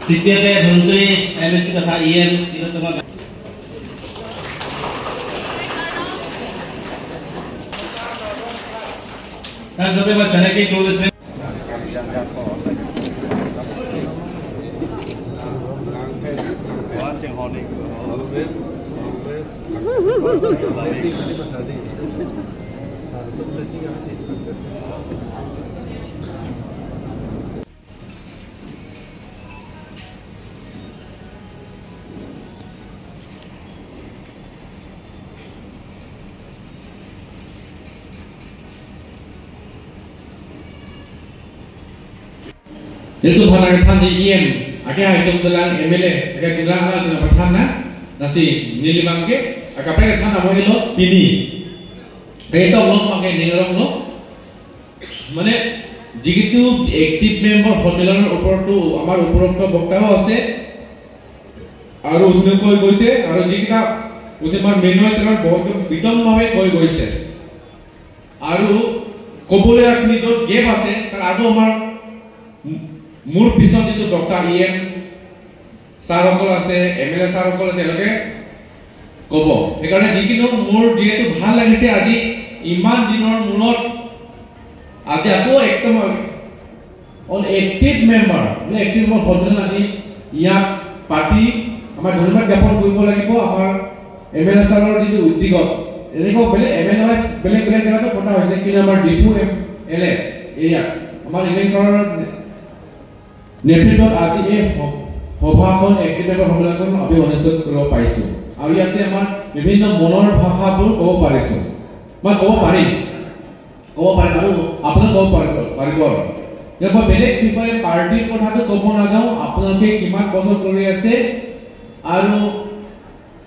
তৃতীয়তে Dhanashree M S C তথা E M তিলোত্তমা। তাৰপিছতে মই চিনাকি কৰিছে। Itu phanang than ji EM ake hai tum dalang MLA ake dulang ala dina pathan na nasi nilimang ke aka pe than amo ilo pini keto lok make nilrong lok মানে যিটো active member সন্মিলনৰ ওপৰতো আমাৰ উপৰোক্ত বক্তাও আছে আৰু উঠনি কৈ গৈছে আৰু যিকেইটা উঠি আমাৰ মৃন্ময় তেওঁৰ বহুত বিতংভাৱে কৈ গৈছে আৰু ক'বলৈ আপুনি য'ত গেপ আছে তাৰ আৰু আমাৰ মোৰ পিছত যিটো ডক্টৰ ই এম ছাৰসকল আছে, এম এল এ ছাৰসকল আছে, তেওঁলোকে ক'ব। সেইকাৰণে যিকিনো মোৰ যিহেতু ভাল লাগিছে আজি ইমান দিনৰ মূৰত আজি আকৌ একদম অন এক্টিভ মেম্বাৰ মানে এক্টিভ মেম্বাৰ সন্মিলন আজি ইয়াত পাতি আমাৰ ধন্যবাদ জ্ঞাপন কৰিব লাগিব। আমাৰ এম এল এ ছাৰৰ যিটো উদ্যোগত এনেকুৱা বেলেগ এম এল এ বেলেগ বেলেগ জেগাতো পতা হৈছে, কিন্তু আমাৰ ডিফু এম এল এ এৰিয়াত আমাৰ এম এল ছাৰৰ নেতৃত্বত আজি এই সভাখন এক্টিভ মেম্বাৰ সন্মিলনখন আমি অনুষ্ঠিত কৰিব পাৰিছোঁ আৰু ইয়াতে আমাৰ বিভিন্ন মনৰ ভাষাবোৰ ক'ব পাৰিছোঁ, মই ক'ব পাৰিম আৰু আপোনালোক ক'ব পাৰিব। আৰু মই বেলেগ বিষয়ে পাৰ্টিৰ কথাটো ক'ব নাযাওঁ, আপোনালোকে কিমান বছৰ কৰি আছে আৰু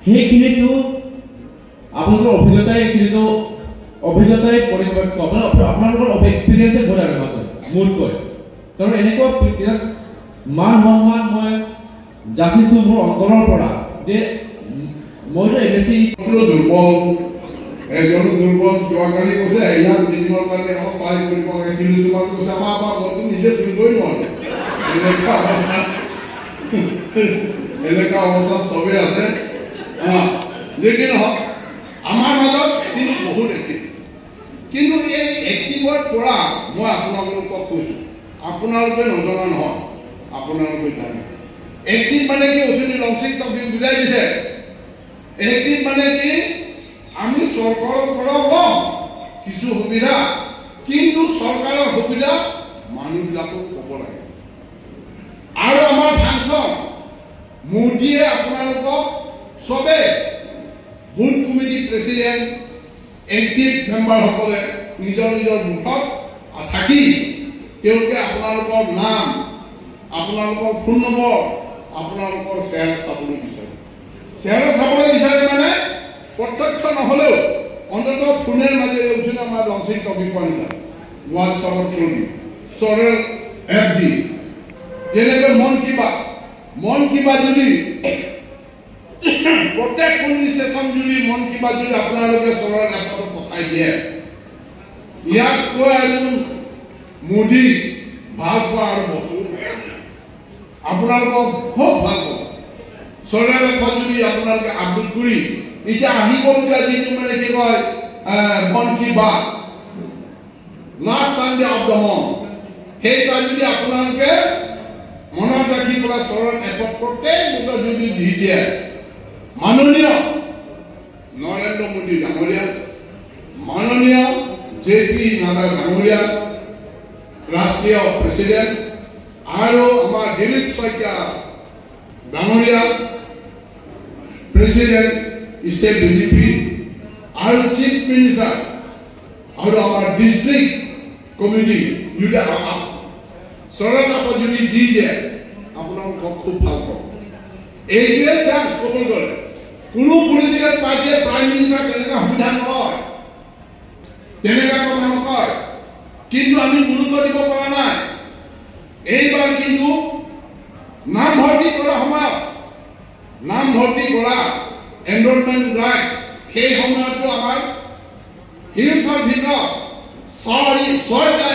সেইখিনিতো আপোনালোকৰ অভিজ্ঞতাই এইখিনিতো অভিজ্ঞতাই পৰিপক্ক, আপোনালোকৰ এক্সপিৰিয়েঞ্চে বহুত আৰু মোতকৈ, কাৰণ এনেকুৱা মান সন্মান মই যাচিছোঁ মোৰ অন্তৰৰ পৰা যে মইতো এম এছ চি দুৰ্বল, এজনো দুৰ্বল। যোৱাকালি কৈছে ইয়াত মিটিঙৰ কাৰণে অলপ পাৰি কৰিব লাগে, কিন্তু তোমাক কৈছে আমাৰ মইতো নিজে চলিবই নোৱাৰো, এনেকুৱা অৱস্থা, এনেকুৱা অৱস্থা চবেই আছে। যি কি নহওক আমাৰ মাজত কিন্তু বহুত এক্টিভ, কিন্তু এই এক্টিভৰ পৰা মই আপোনালোকক কৈছোঁ, আপোনালোকে নজনা নহয়, আপোনালোকে জানে। এক্টিভ মানে কি অথনি লংচিং টপিক বুজাই দিছে। এক্টিভ মানে কি, আমি চৰকাৰৰ পৰা লওঁ কিছু সুবিধা, কিন্তু চৰকাৰৰ সুবিধা মানুহবিলাকক ক'ব লাগে। আৰু আমাৰ ফাংচন মোদীয়ে আপোনালোকক চবে বুথ কমিটি প্ৰেচিডেণ্ট এক্টিভ মেম্বাৰসকলে নিজৰ নিজৰ বুথত থাকি তেওঁলোকে আপোনালোকৰ নাম, আপোনালোকৰ ফোন নম্বৰ, আপোনালোকৰ শ্বেয়াৰ চাবলৈ বিচাৰে। শ্বেয়াৰ চাবলৈ বিচাৰে মানে প্ৰত্যক্ষ নহ'লেও অন্ততঃ ফোনৰ মাজেৰে উঠিলে আমাৰ লঞ্চিং টপিক পোৱা নাযায়, হোৱাটছআপৰ থ্ৰু দি, চৰেল এপ দি, যেনেকৈ মন কি বাত, মন কি বাত যদি প্ৰত্যেক পুলিচ ষ্টেচন যদি মন কি বাত যদি আপোনালোকে চৰেল এপত পঠাই দিয়ে, ইয়াতকৈ আৰু মোদী ভাল পোৱা আৰু বস্তু আপোনালোকক খুব ভাল পাব। চৰেল এপত যদি আপোনালোকে আপলোড কৰি এতিয়া আহিবলগীয়া যিটো মানে কি কয় Mann Ki Baat last Sunday of the month, সেইটা যদি আপোনালোকে মনত ৰাখি পেলাই চৰণ এপত প্ৰত্যেক বুথত যদি দি দিয়ে, মাননীয় নৰেন্দ্ৰ মোদী ডাঙৰীয়া, মাননীয় জে পি নাড্ডা ডাঙৰীয়া ৰাষ্ট্ৰীয় প্ৰেচিডেণ্ট, আৰু আমাৰ দিলীপ শইকীয়া ডাঙৰীয়া প্ৰেচিডেণ্ট ষ্টেট বিজেপি, আৰু চিফ মিনিষ্টাৰ আৰু আমাৰ ডিষ্ট্ৰিক্ট কমিটি যদি চৰণ এপত যদি দি দিয়ে, আপোনালোকক খুব ভাল পাব। এইটোৱে চান্স ক'বলৈ গ'লে কোনো পলিটিকেল পাৰ্টীয়ে প্ৰাইম মিনিষ্টাৰ তেনেকুৱা সুবিধা নলয়, তেনেকুৱা কথা নকয়, কিন্তু আমি গুৰুত্ব দিব পৰা নাই। এইবাৰ কিন্তু নামভৰ্তি কৰা সময়ত, নামভৰ্তি কৰা এনৰলমেণ্ট ড্ৰাইভ, সেই সময়তো আমাৰ হিলছৰ ভিতৰত 6টা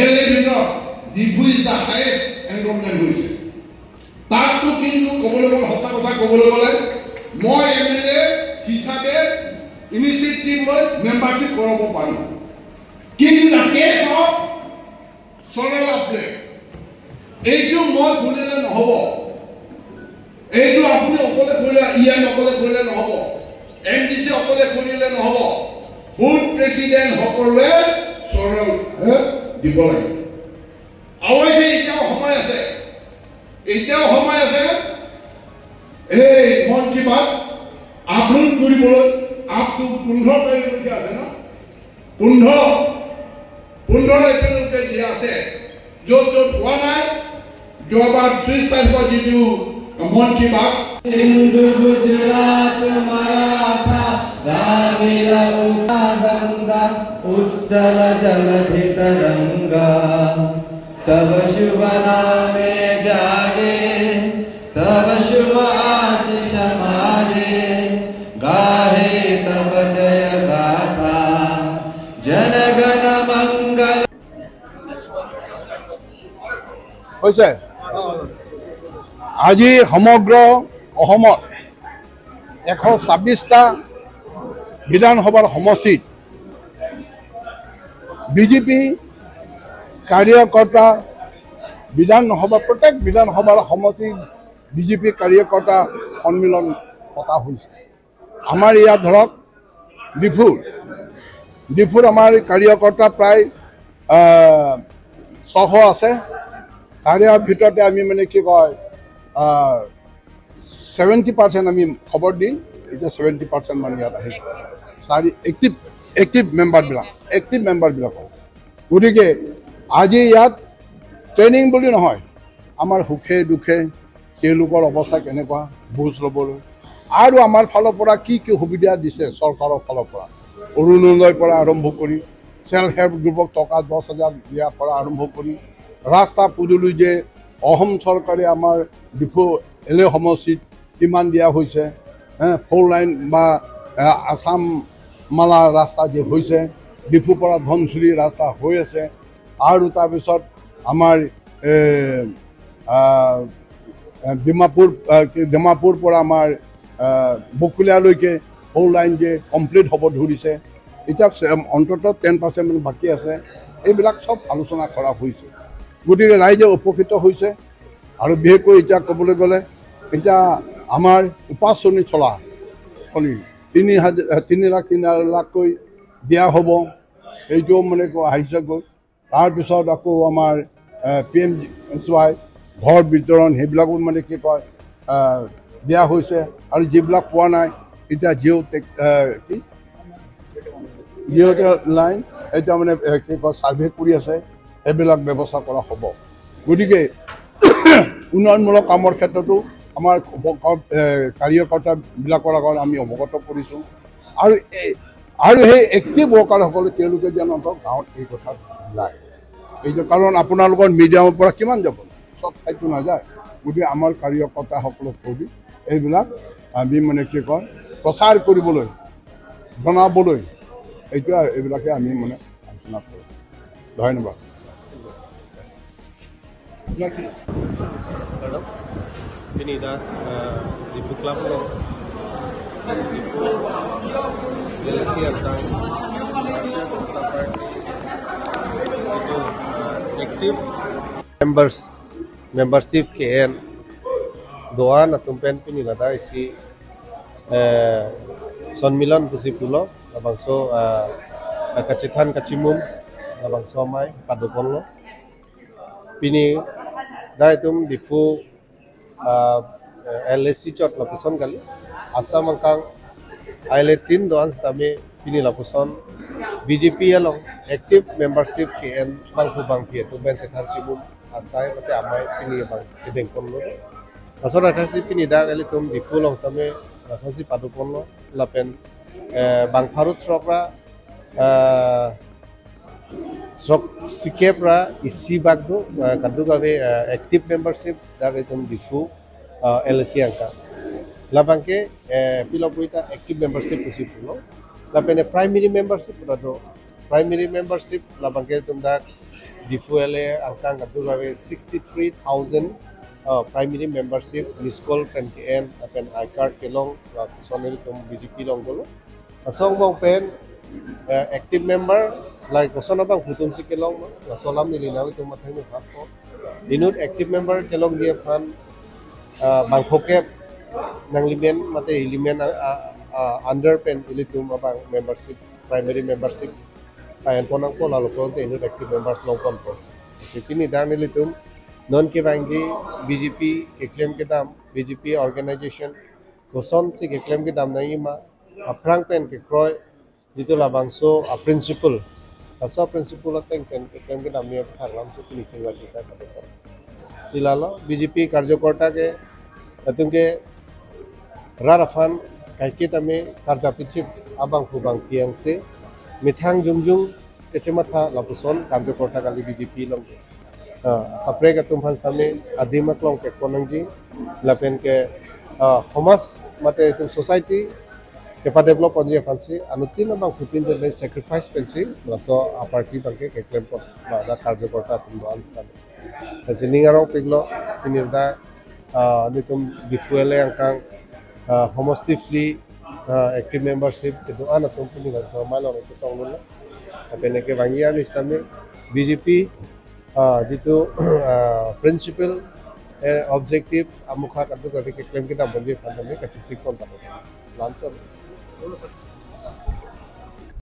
এল এৰ ভিতৰত Diphu is the highest enrolment হৈছে। তাতো কিন্তু ক'বলৈ গ'লে, সঁচা কথা ক'বলৈ গ'লে মই এম এল এ হিচাপে ইনিচিয়েটিভ লৈ মেম্বাৰশ্বিপ কৰাব পাৰোঁ, কিন্তু the cash of Sorel আপলে এইটো মই কৰিলে নহ'ব। এইটো আপুনি অকলে কৰিলে, ই এম অকলে কৰিলে নহ'ব, এম ডি চি অকলে কৰিলে নহ'ব, বুথ প্ৰেচিডেণ্ট সকলোৱে চৰল দিব লাগিব। অৱশ্যে এতিয়াও সময় আছে, এতিয়াও সময় আছে এই মন কি বাত আপলোড কৰিবলৈ। আপ টু 15 তাৰিখলৈকে আছে ন, 15 এপ্ৰিললৈকে দিয়া আছে। য'ত য'ত হোৱা নাই, যোৱাবাৰ 30 তাৰিখৰ যিটো মন কি বাত সিন্ধু গুজৰাট মাৰাঠা দ্ৰাবিড় গংগা উচ্ছল জলধি তৰংগা তব শুভ নামে জাগে তব শুভ আশিষ মাগে গাহে তব জয় গাথা জন গণ মংগল। হৈছে আজি সমগ্ৰ অসমত 126টা বিধানসভাৰ সমষ্টিত বিজেপি কাৰ্যকৰ্তা বিধানসভা, প্ৰত্যেক বিধানসভাৰ সমষ্টিত বিজেপি কাৰ্যকৰ্তা সন্মিলন পতা হৈছে। আমাৰ ইয়াত ধৰক ডিফুৰ আমাৰ কাৰ্যকৰ্তা প্ৰায় 600 আছে। তাৰে ভিতৰতে আমি মানে কি কয় 70% আমি খবৰ দি এতিয়া 70% মানে ইয়াত আহিছে চাৰি এক্টিভ মেম্বাৰবিলাক, এক্টিভ মেম্বাৰবিলাকৰ। গতিকে আজি ইয়াত ট্ৰেইনিং বুলি নহয়, আমাৰ সুখে দুখে তেওঁলোকৰ অৱস্থা কেনেকুৱা বুজ ল'বলৈ আৰু আমাৰ ফালৰ পৰা কি কি সুবিধা দিছে চৰকাৰৰ ফালৰ পৰা, অৰুণোদয়ৰ পৰা আৰম্ভ কৰি চেল্ফ হেল্প গ্ৰুপক টকা 10,000 দিয়াৰ পৰা আৰম্ভ কৰি ৰাস্তা পদূলি যে অসম চৰকাৰে আমাৰ ডিফু এল এ সমষ্টিত কিমান দিয়া হৈছে, ফ'ৰ লাইন বা আছাম মালা ৰাস্তা যে হৈছে, ডিফুৰ পৰা ধনশিৰি ৰাস্তা হৈ আছে, আৰু তাৰপিছত আমাৰ ডিমাপুৰ পৰা আমাৰ বকুলীয়ালৈকে ফ'ৰ লাইন যে কমপ্লিট হ'ব ধৰিছে, এতিয়া অন্ততঃ 10% মান বাকী আছে। এইবিলাক চব আলোচনা কৰা হৈছে, গতিকে ৰাইজে উপকৃত হৈছে। আৰু বিশেষকৈ এতিয়া ক'বলৈ গ'লে এতিয়া আমাৰ উপাচনি চলা 3 লাখ 3 লাখকৈ দিয়া হ'ব, এইটোও মানে আহিছেগৈ। তাৰপিছত আকৌ আমাৰ পি এম এছ ৱাই ঘৰ বিতৰণ সেইবিলাকো মানে কি কয় দিয়া হৈছে। আৰু যিবিলাক পোৱা নাই এতিয়া জিঅ' টেক কি জিঅ' লাইন এতিয়া মানে কি কয় ছাৰ্ভে কৰি আছে, সেইবিলাক ব্যৱস্থা কৰা হ'ব। গতিকে উন্নয়নমূলক কামৰ ক্ষেত্ৰতো আমাৰ কাৰ্যকৰ্তাবিলাকৰ আগত আমি অৱগত কৰিছোঁ। আৰু সেই এক্টিভ ৱৰ্কাৰসকলে তেওঁলোকে যেন অন্তত গাঁৱত এই কথা ওলায়, এইটো কাৰণ আপোনালোকৰ মিডিয়ামৰ পৰা কিমান যাব, চব ঠাইতো নাযায়। গতিকে আমাৰ কাৰ্যকৰ্তাসকলক থৈ এইবিলাক আমি মানে কি কয় প্ৰচাৰ কৰিবলৈ, জনাবলৈ, এইটো এইবিলাকে আমি মানে আলোচনা কৰোঁ। ধন্যবাদ। Pinida Diphu Club lo Diphu LC ang Bharatiya Janata Party itu active members membership ke en doa na tumpen pinida da isi সন্মিলন pusipulo labangso kacithan kachimum labangso mai padukonlo pini da itum Diphu LSC chot lapuson kali Assam angkang aile tin doan stame pini lapuson BJP along active membership ke en bangku bangpi tu ben chethan chimum asai mate amai pini bang edeng konlo asor athasi pini da kali tum Diphu long stame lasansi padukonlo lapen bangpharut sokra sok sikepra isi bagdo kadugawe active membership dawe tum Diphu LSC angka labangke pilopuita active membership usipulo lapene primary membership do primary membership labangke tum dak Diphu LA angka kadugawe 63,000 primary membership miss call pen ke en pen I card ke long la sonel tum BJP long golo asong bong pen active member like kosona bang phutum si ke long la solam ni linawi tum mathai ni phap ko inut active member ke long dia phan bang khoke nang limen mate ilimen under pen ilitum abang membership primary membership payan ponang ko lalo ko inut active members long kon ko sipini dan ilitum non ke bangi BJP ke claim ke dam BJP organization koson si ke claim ke dam nai ma aprang pen ke kroy jitu labangso a principle asa principle ateng pen ke claim ke dam ni thaklam sipini chingwa chisa ka silalo BJP কার্যকর্তা ke atumke rarafan kaike tame karjapichip abang khubang kiangse mithang jungjung kechematha lapuson কার্যকর্তা kali BJP long apre ka tum han same adimak long ke konangji lapen ke সমাজ mate tum society ke pa develop onje fansi anutin abang khutin de sacrifice pensi laso a party bangke ke claim ko da কার্যকর্তা tum anstan siningarong piglo inirda nitum bifuele angkang সমষ্টি free active membership কিন্তু আন company malo tong peneke bangia nistame BJP যিটো principal objective আমুখা কাটু কাটি claim kita bonje phandame kachi sikon ta luncheon.